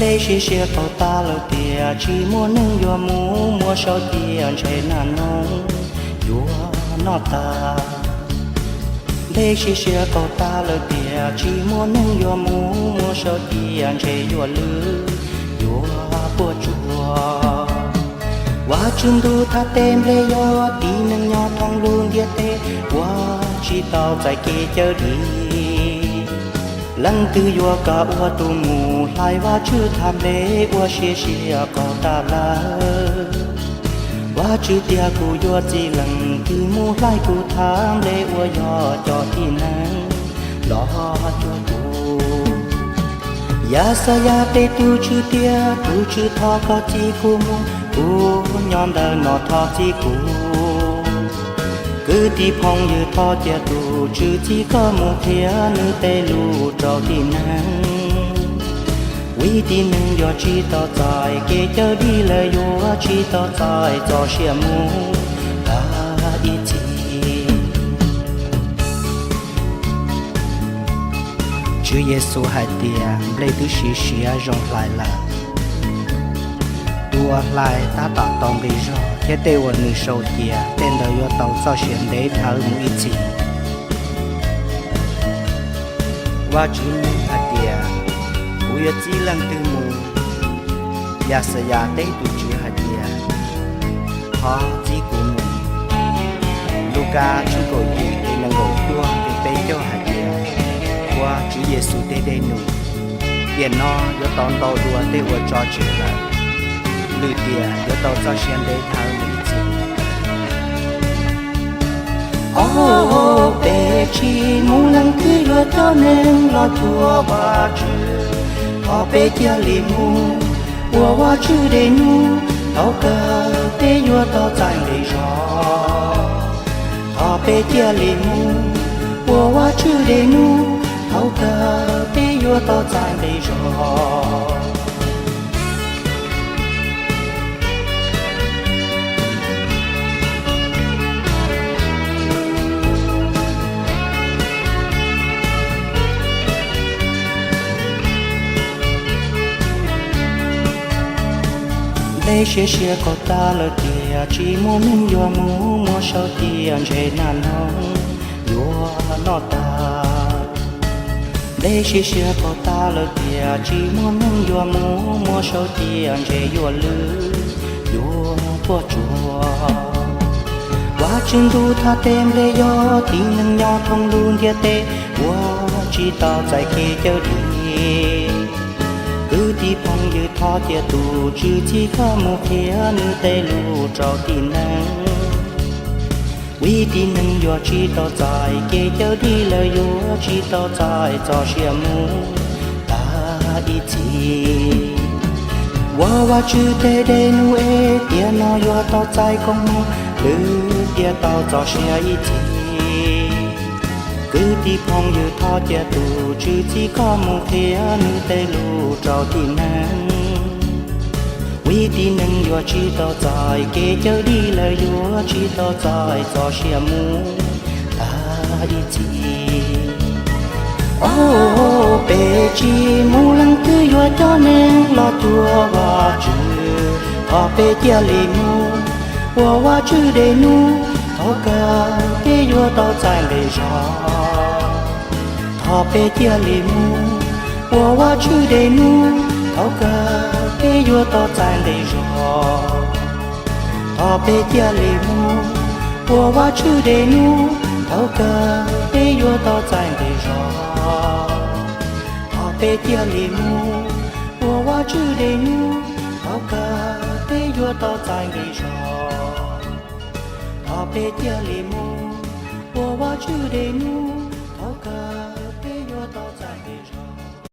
Nplej siav siav qaug tag lawm tias tsis muaj neeg yuav mus, muab sau cia ntshe nas noog yuav noj tag. Nplej siav siav qaug tag lawm tias tsis muaj neeg yuav mus, muab sau cia ntshe yuav lwj yuav puas tsuaj. Vajtswv ntuj thaj teb nplej yog tib neeg nyob thoob lub ntiaj teb uas tsis tau txais kev cawm dim. Leej twg yuav kom ua tus mus hlais Vajtswv thaj nplej uas siav siav qaug tag lawm? Vajtswv tias kuv yuav txib leej twg mus hlais kuv thaj nplej uas yog cov tib neeg los cuag kuv. Yaxayas teb tus Tswv tias, tus Tswv, thov koj txib kuv mus, kuv nyob ntawm no, thov txib kuv. Kwv tij phooj ywg, thov cia tus Tswv txib koj mus qhia nws tej lus rau tib neeg. Vim tib neeg yuav tsis tau txais kev cawm dim, lawv yuav tsis tau txais txoj sia mus tag ib txhis. Tswv Yexus hais tias nplej twb siav siav zoo hlais lawm. Tus uas hlais tab tom tau nqi zog, thiab tej uas nws sau cia, tej ntawd yuav tau txoj sia ntev dhawv mus ib txhis. Vajtswv hais tias, kuv yuav txib leej twg mus? Yaxayas teb tus Tswv hais tias, thov txib kuv mus. Lukas tshooj kaum yim nqe nees nkaum cuaj nqe peb caug hais tias, ua Tswv Yexus tej dej num, tiam no yuav tau ntau dua tej uas tso tseg lawm, lwm tiam yuav tau txoj sia ntev dhawv mus ib txhis. Ob peb tsis mus, leej twg yuav coj neeg los cuag Vajtswv? Thov peb cia li mus ua Vajtswv dej num, thaum kawg peb yuav tau txais nqi zog. Thov peb cia li mus ua Vajtswv dej num, thaum kawg peb yuav tau txais nqi zog. Nplej siav siav qaug tag lawm tias tsis muaj neeg yuav mus, muab sau cia ntshe nas noog yuav noj tag. Nplej siav siav qaug tag lawm tias tsis muaj neeg yuav mus, muab sau cia ntshe yuav lwj yuav puas tsuaj. Vajtswv ntuj thaj teb nplej yog tib neeg nyob thoob lub ntiaj teb uas tsis tau txais kev cawm dim. Kwv tij phooj ywg, thov cia tus Tswv txib koj mus qhia nws tej lus rau tib neeg. Vim tib neeg yuav tsis tau txais kev cawm dim, lawv yuav tsis tau txais txoj sia mus tag ib txhis. Ua Vajtswv tej dej num es tiam no yuav tau txais koob hmoov, lwm tiam tau txoj sia ib txhis. Kwv tij phooj ywg, thov cia tus Tswv txib koj mus qhia nws tej lus rau tib neeg. Vim tib neeg yuav tsis tau txais kev cawm dim, lawv yuav tsis tau txais txoj sia mus tag ib txhis. Ob peb tsis mus, leej twg yuav coj neeg los cuag Vajtswv? Thov peb cia li mus ua Vajtswv dej num, thaum kawg peb yuav tau txais nqi zog. Thov peb cia li mus ua Vajtswv dej num, thaum kawg peb yuav tau txais nqi zog. Thov peb cia li mus ua Vajtswv dej num, thaum kawg peb yuav tau txais nqi zog. Thov peb cia li mus ua Vajtswv dej num, thaum kawg peb yuav tau txais nqi zog. Thov peb cia li mus ua Vajtswv dej num,